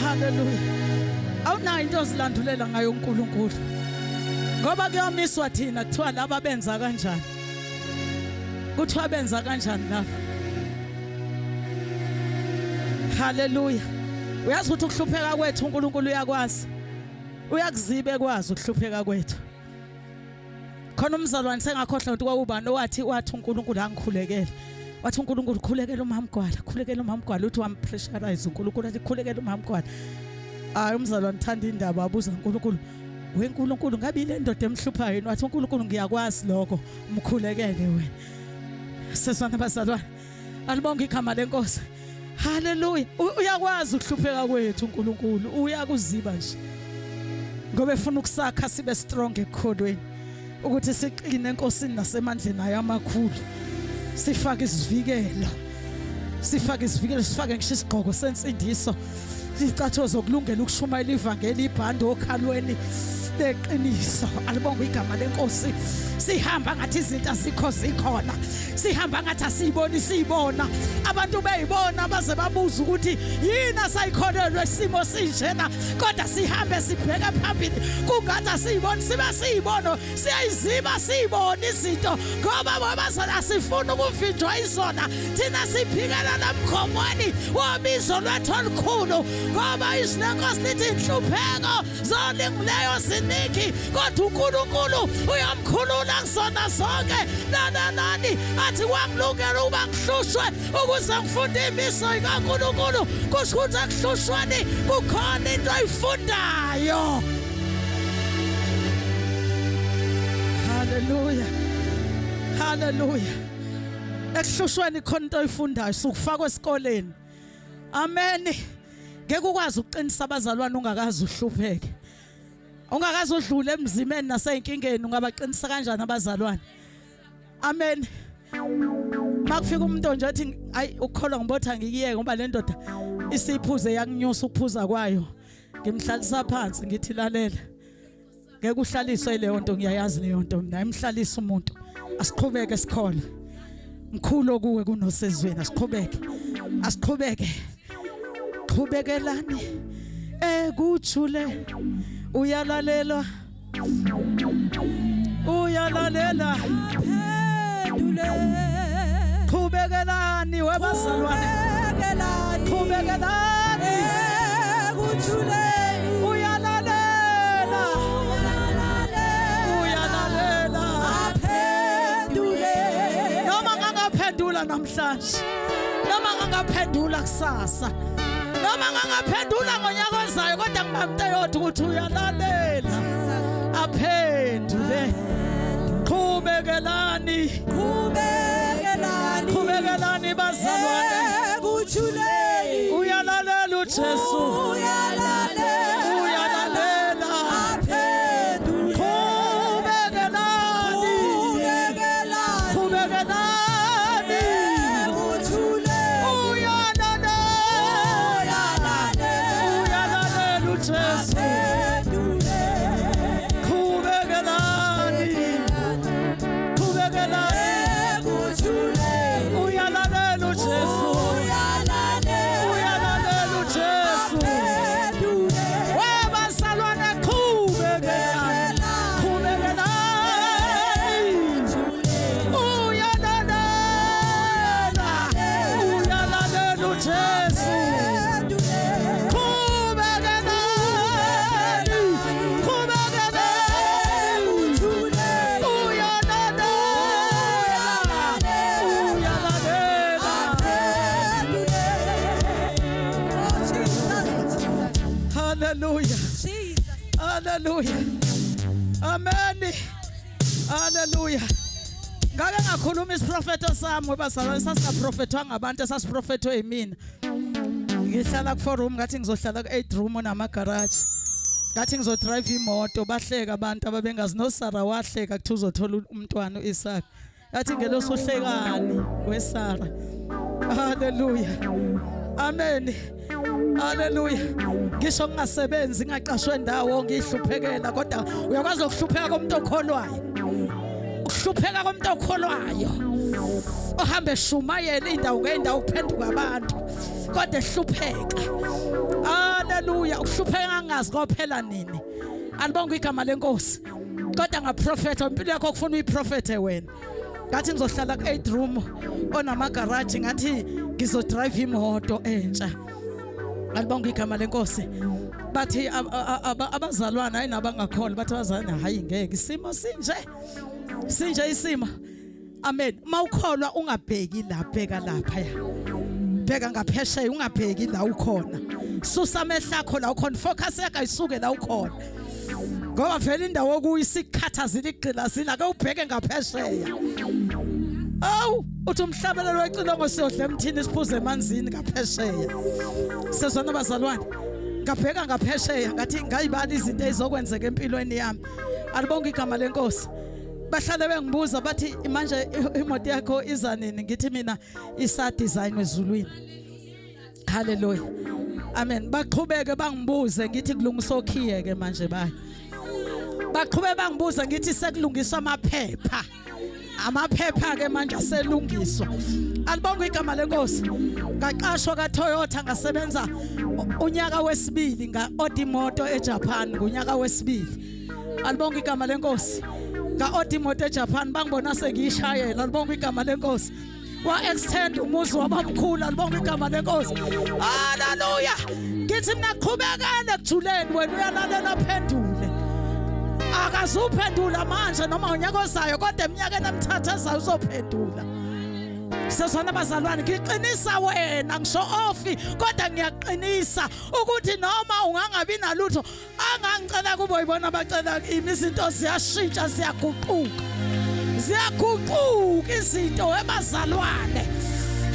haleluya. Awunayo into ozilandulela ngayo uNkulunkulu, ngoba kuyomiswa thina kuthiwa laba benza kanjani, kuthiwa benza kanjani laba. Haleluya. Uyazi ukuthi ukuhlupheka kwethu uNkulunkulu uyakwazi, uyakuzibe kwazi ukuhlupheka kwethu. Khona umzalwane sengakhohlwa ukuthi kwakubani owathi wathi uNkulunkulu angikhulekele. Wathi uNkulunkulu khulekela umamgwala, khulekela umamgwala uthi wampressurize uNkulunkulu athi khulekela umamgwala. Hayi umzalwane thanda indaba abuza uNkulunkulu weNkulunkulu ngabe ile ndoda emhluphayo yini wathi uNkulunkulu ngiyakwazi lokho mkhulekele wena. Seswana bazalwane alibonke igama lenkosi. Haleluya. Uyakwazi ukuhlupheka kwethu uNkulunkulu. Uyakuziba nje. Ngoba efuna ukusakha sibe strong ekukholweni. Ukuthi siqine eNkosini nasemandleni ayo amakhulu. Sifake isivikelo. Sifake isivikelo, sifake ngisho isigqoko sensindiso. Izicathulo zokulungela ukushumayela ivangeli, ibhande okhalweni. Leqiniso alibonga igama lenkosi. Sihamba ngathi izinto azikho zikhona. Sihamba ngathi asiyiboni siyibona. Abantu beyibona baze babuza ukuthi yini asayikholelwe isimo sinjena kodwa sihambe sibheke phambili kungathi asiyiboni sibe siyibona siyayiziba siyibona izinto ngoba babazala asifuni ukuvinjwa izona thina siphikela lamkhomweni wobizo lwethu olukhulu ngoba izwi lenkosi lithi inhlupheko zolingileyo ziningi kodwa uNkulunkulu uyamkhulula kuzona zonke nananani athi kwangilungela ukuba ngihlushwe ukuze ngifunde imiso kaNkulunkulu kusho ukuthi ekuhlushweni kukhona into oyifundayo Hallelujah. Hallelujah. Ekuhlushweni khona into oyifundayo sukufakwa esikoleni. Amen. Ngeke ukwazi ukuqinisa abazalwane ungakaze uhlupheke. Ungakaze udlule emzimeni nasezinkingeni ungabaqinisa kanjani abazalwane? Amen. Makufika umuntu nje athi ayi ukukholwa ngibotha ngikuyeke ngoba le ndoda isiphuze yakunyusa ukuphuza kwayo. Ngimhlalisa phansi ngithi lalela. Ngeke uhlaliswe leyo nto ngiyayazi leyo nto mina imhlalisa umuntu. Asiqhubeke sikholwe. Mkhulu kuwe kunosezweni asiqhubeke. Asiqhubeke. Qhubekelani ekuthule uyalalelwa uyalalela Phendule. Qhubekelani webazalwane Qhubekelani. Qhubekelani Ekuthuleni. Uyalalela Uyalalela. Uyalalela Aphendule. Noma ngangaphendula namhlanje noma ngangaphendula kusasa noma ngangaphendula ngonyaka ozayo kodwa ngibamnto eyodwa ukuthi uyalalela aphendule qhubekelani Qhubekelani. qhubekelani bazalwane Ekuthuleni. uyalalela uJesu Uyalalela. uyalalela Aphendule. qhubekelani Qhubekelani. qhubekelani Ekuthuleni. uyalalela Uyalalela. uyalalela uJesu Aphendule. qhubekelani qhubekelani Ekuthuleni. uyalalela uJesu Uyalalela. uyalalela uJesu Aphendule. webazalwane qhubekelani qhubekelani uyalalela uyalalela uJesu qhubekelani qhubekelani uyalalela uyalalela Hallelujah. Hallelujah. Amen. Hallelujah. Ngake ngakhuluma isiprofeto sami ngoba salwane sasingaprofethwa ngabantu esasiprofethwe yimina. Ngihlala ku 4 room ngathi ngizohlala ku 8 room onama garage. Ngathi ngizodrive imoto bahleka abantu ababengazi no Sarah wahleka kuthi uzothola umntwana uIsaac. Yathi ngelosi uhlekani weSara. Hallelujah. Amen. Hallelujah. Ngisho ngingasebenzi ngingaqashwe ndawo ngihluphekela kodwa uyakwazi ukuhlupheka komuntu okholwayo. Ukuhlupheka komuntu okholwayo. Ohamba eshumayela indawo ngeindawo kuphenduka abantu kodwa ehlupheka. Hallelujah. Ukuhlupheka ngingazi kophela nini. Alibonge igama lenkosi. Kodwa ngaprofetha impilo yakho kufuna uyiprofethe wena. Ngathi ngizohlala ku8 room onama garage ngathi ngizodrive imoto entsha. Alibonge igama lenkosi. Bathi abazalwana hayi nabangakholwa bathi abazalwana hayi ngeke isimo sinje. Sinje isimo. Amen. Mawukholwa ungabheki la bheka lapha ya. Bheka ngaphesheya ungabheki la ukhona. Susa amehlo akho la ukhona focus yakho ayisuke la ukhona. Ngoba vele indawo okuyi sikhathazile igqilazile ake ubheke ngaphesheya. Awu uthi umhlabelelo wecilongo siyodla emthini siphuze emanzini ngaphesheya. Sezwana bazalwane. Ngabheka ngaphesheya ngathi ngayibala izinto ezizokwenzeka empilweni yami. Alibonge igama lenkosi. Bahlale bengibuza bathi manje imoto yakho iza nini ngithi mina isa design ezulwini. Hallelujah. Amen. Baqhubeke bangibuze ngithi kulungisa okhiye ke manje bayi. Baqhube bangibuza ngithi sekulungiswa amaphepha. Amaphepha ke manje aselungiswa. Alibonga igama lenkosi. Ngaqashwa kaToyota ngasebenza unyaka wesibili nga-order imoto eJapan ngonyaka wesibili. Alibonga igama lenkosi. Nga-order imoto eJapan bangibona sengiyishayela. Alibonga igama lenkosi. Wa-extend umuzi wabamkhulu. Alibonga igama lenkosi. Haleluya. Ngithi mina qhubekele kujuleni wena uyalalela phendule. Akazuphendula manje noma unyaka ozayo kodwa eminyakeni emithathu ezayo uzophendula. Sezwana bazalwane ngiqinisa wena ngisho ofi kodwa ngiyaqinisa ukuthi noma ungangabi nalutho angangicela kubo ibona bacela kimi izinto ziyashintsha ziyaguquka ziyaguquka izinto ebazalwane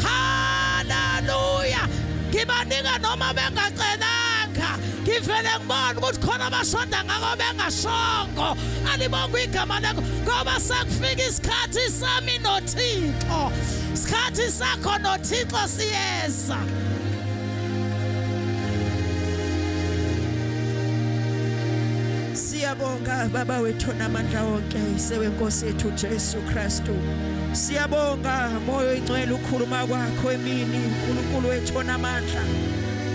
haleluya ngibanika noma bengacelanga ngivele ngibone ukuthi khona abashoda ngako bengashongo alibonga igama lakho ngoba sekufika isikhathi sami noThixo isikhathi sakho noThixo siyeza Siyabonga baba wethu namandla wonke sewenkosi yethu Jesu Kristu. Siyabonga moyo oyingcwele ukhuluma kwakho emini uNkulunkulu wethu onamandla.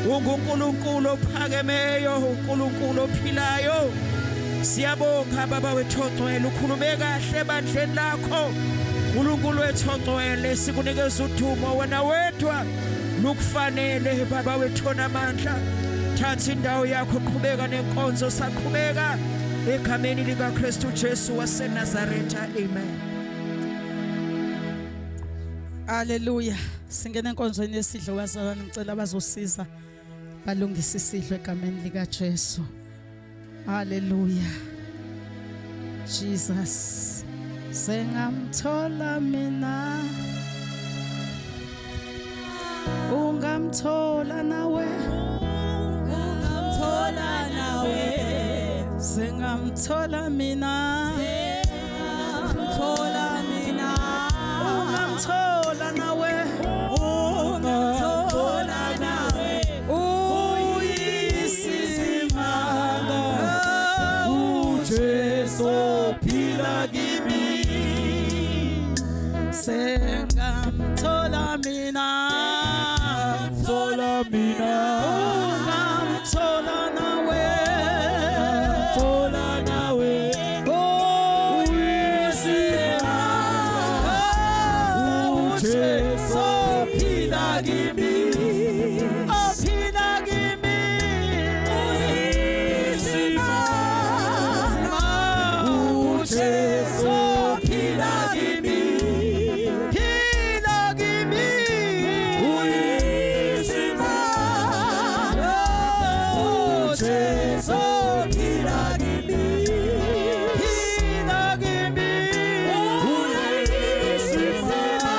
UnguNkulunkulu ophakemeyo, uNkulunkulu ophilayo. Siyabonga baba wethu ongcwele ukhulume kahle ebandleni lakho. uNkulunkulu wethu ongcwele sikunikeza udumo wena wedwa. Lukufanele baba wethu onamandla. Thatha indawo yakho qhubeka nenkonzo saqhubeka egameni likaKristu Jesu waseNazaretha. Amen. Haleluya. Singena enkonzweni yesidlo bazalwane ngicela abazosiza balungise isidlo egameni lika Jesu. Haleluya. Jesus. Sengamthola mina. Ungamthola nawe. Ungamthola nawe. Sengamthola mina. Sengamthola mina. Ungamthola nawe. Ungamthola nawe. Uyisimanga. uJesu phila kimi. Sengamthola mina. Thola mina. Ungamthola nawe. Thola nawe. Uyisimanga. uJesu phila kimi. Ophila kimi. Uyisimanga. uJesu phila kimi. Phila kimi. Uyisimanga. uJesu phila kimi. Phila kimi. Uyisimanga.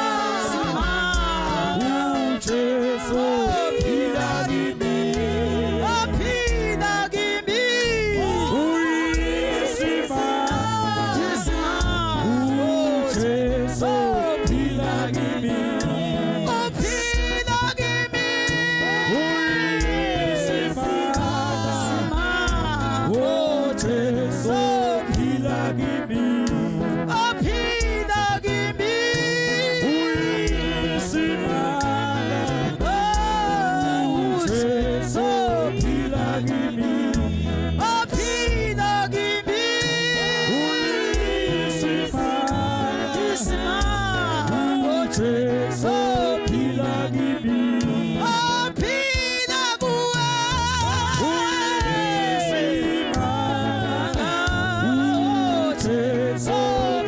uJesu phila kimi. Ophila kimi. Uyisimanga. uJesu phila kimi. Ophila kimi. Uyisimanga. uJesu phila kimi. Ophila kimi. Uyisimanga. uJesu phila kimi. Ophila kimi. Uyisimanga. uJesu phila kimi. Ophila kuwe. Uyisimanga. uJesu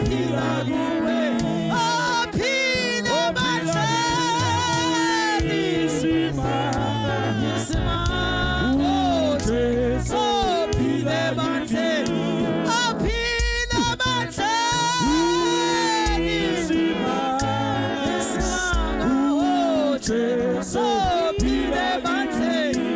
phila kimi. Ophila bandleni. Uyisimanga. uJesu phila kimi. Ophila bandleni. Uyisimanga. uJesu phila kimi.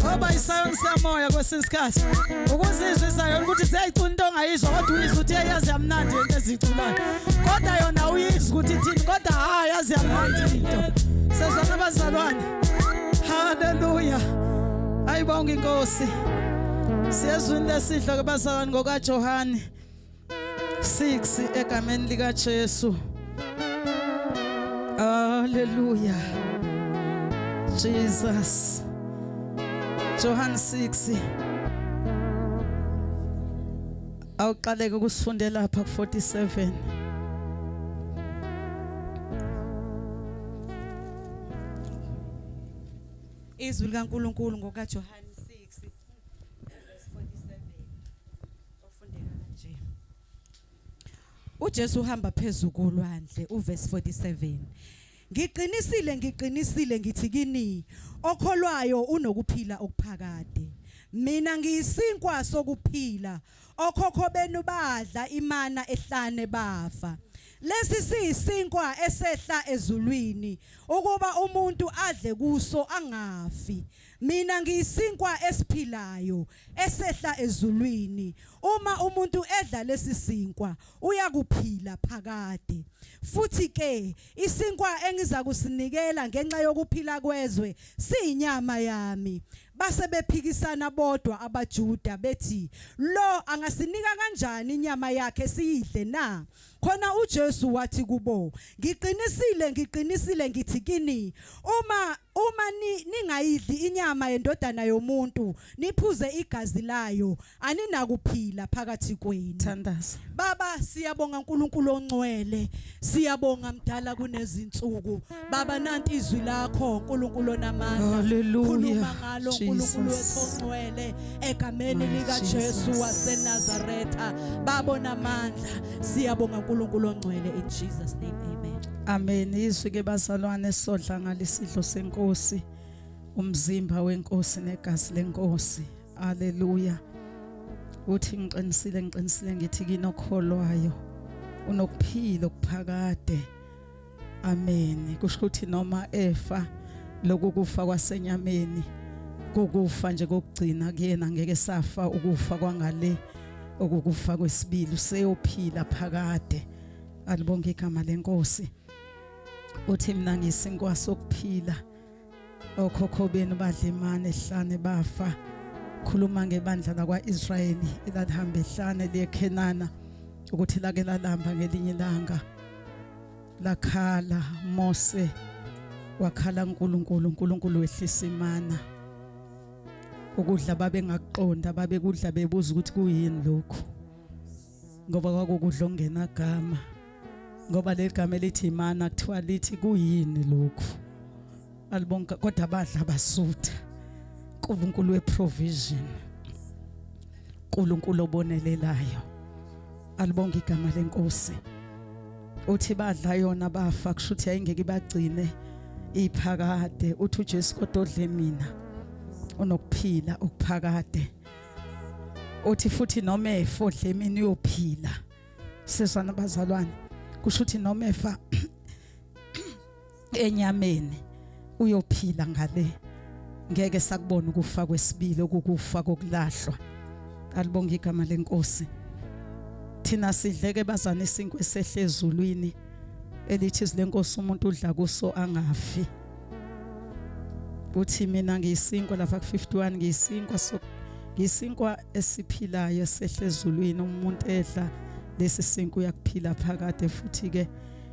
Ngoba isayoni sikamoya kwesinye isikhathi ukuzizwa isayoni ukuthi siyayicula into ongayizwa kodwa uyizwa ukuthi yazi yamnandi into eziculayo kodwa yona uyizwa ukuthi ithini kodwa hayi yazi yamnandi into sezwana abazalwane haleluya ayibonga inkosi siyezwini lesidlo ke bazalwane ngokaJohane 6 egameni lika Jesu. Hallelujah. Jesus. Johann 6. Awuqaleke ukusifundela lapha ku 47. Izwi likaNkuluNkulu ngokaJohane 6 verse 47 ofundeka kanje. uJesu uhamba phezu kolwandle uverse 47. Ngiqinisile ngiqinisile ngithi kini okholwayo unokuphila okuphakade. Mina ngiyisinkwa sokuphila okhokho benu badla imana ehlane bafa. Lesi siyisinkwa esehla ezulwini ukuba umuntu adle kuso angafi. Mina ngiyisinkwa esiphilayo esehla ezulwini. Uma umuntu edla lesi sinkwa uyakuphila phakade. Futhi ke isinkwa engiza kusinikela ngenxa yokuphila kwezwe siyinyama yami. Base bephikisana bodwa abaJuda bethi lo angasinika kanjani inyama yakhe siyidle na? Khona uJesu wathi kubo, Ngiqinisile, ngiqinisile ngithi kini, uma uma ni, ningayidli inyama yendodana yomuntu, niphuze igazi layo, aninakuphila phakathi kwenu. Thandaza. Baba siyabonga uNkulunkulu ongcwele siyabonga mdala kunezinsuku baba nanti izwi lakho uNkulunkulu onamandla Hallelujah, khuluma ngalo uNkulunkulu Jesus. wethu ongcwele egameni My lika Jesu Jesus. waseNazaretha baba onamandla siyabonga uNkulunkulu ongcwele in Jesus name amen Amen. Izwi ke bazalwane sodla ngalesidlo senkosi umzimba wenkosi negazi lenkosi. Haleluya. Uthi ngiqinisile ngiqinisile ngithi kinokholwayo unokuphila okuphakade. Amen. Kusho ukuthi noma efa lokukufa kwasenyameni kukufa nje kokugcina kuyena ngeke safa ukufa kwangale okukufa kwesibili useyophila phakade. Alibonke igama lenkosi. Uthi mina ngisinkwa sokuphila. Okhokho benu badla imana ehlane bafa. Khuluma ngebandla lakwa-Israyeli elalihamba ehlane liye eKhenana ukuthi lake lalamba ngelinye ilanga lakhala Mose wakhala uNkulunkulu uNkulunkulu wehlisa imana ukudla babengakuqonda babekudla bebuza ukuthi kuyini lokhu ngoba kwakukudla okungenagama ngoba leli gama elithi imana kuthiwa lithi kuyini lokhu alibonke kodwa badla basutha uNkulunkulu weprovision uNkulunkulu obonelelayo alibonke igama lenkosi. Uthi badla yona bafa kushuthi yayingeke ibagcine iphakade. Uthi uJesu kodwa odle mina unokuphila okuphakade. Uthi futhi noma efa odle mina uyophila. Sizwana bazalwane, kusho ukuthi noma efa enyameni uyophila ngale, ngeke sakubona ukufa kwesibili okukufa kokulahlwa. Alibonge igama lenkosi. Thina sidleke bazana isinkwa esehle ezulwini elithi izwi lenkosi umuntu udla kuso angafi. Uthi mina ngiyisinkwa lapha ku51, ngiyisinkwa so ngiyisinkwa esiphilayo esehle ezulwini, umuntu edla lesi sinkwa uyakuphila phakade. Futhi ke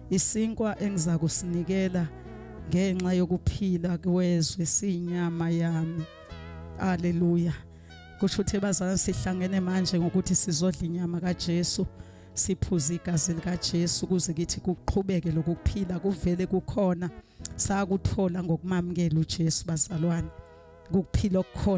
isinkwa engizakusinikela ngenxa yokuphila kwezwe siyinyama yami. Haleluya. Kusho ukuthi bazalwane sihlangene manje ngokuthi sizodla inyama kaJesu, siphuze igazi likaJesu ukuze kithi kuqhubeke lokuphila kuvele kukhona. Sakuthola ngokumamukela uJesu bazalwane, ukuphila okukhona.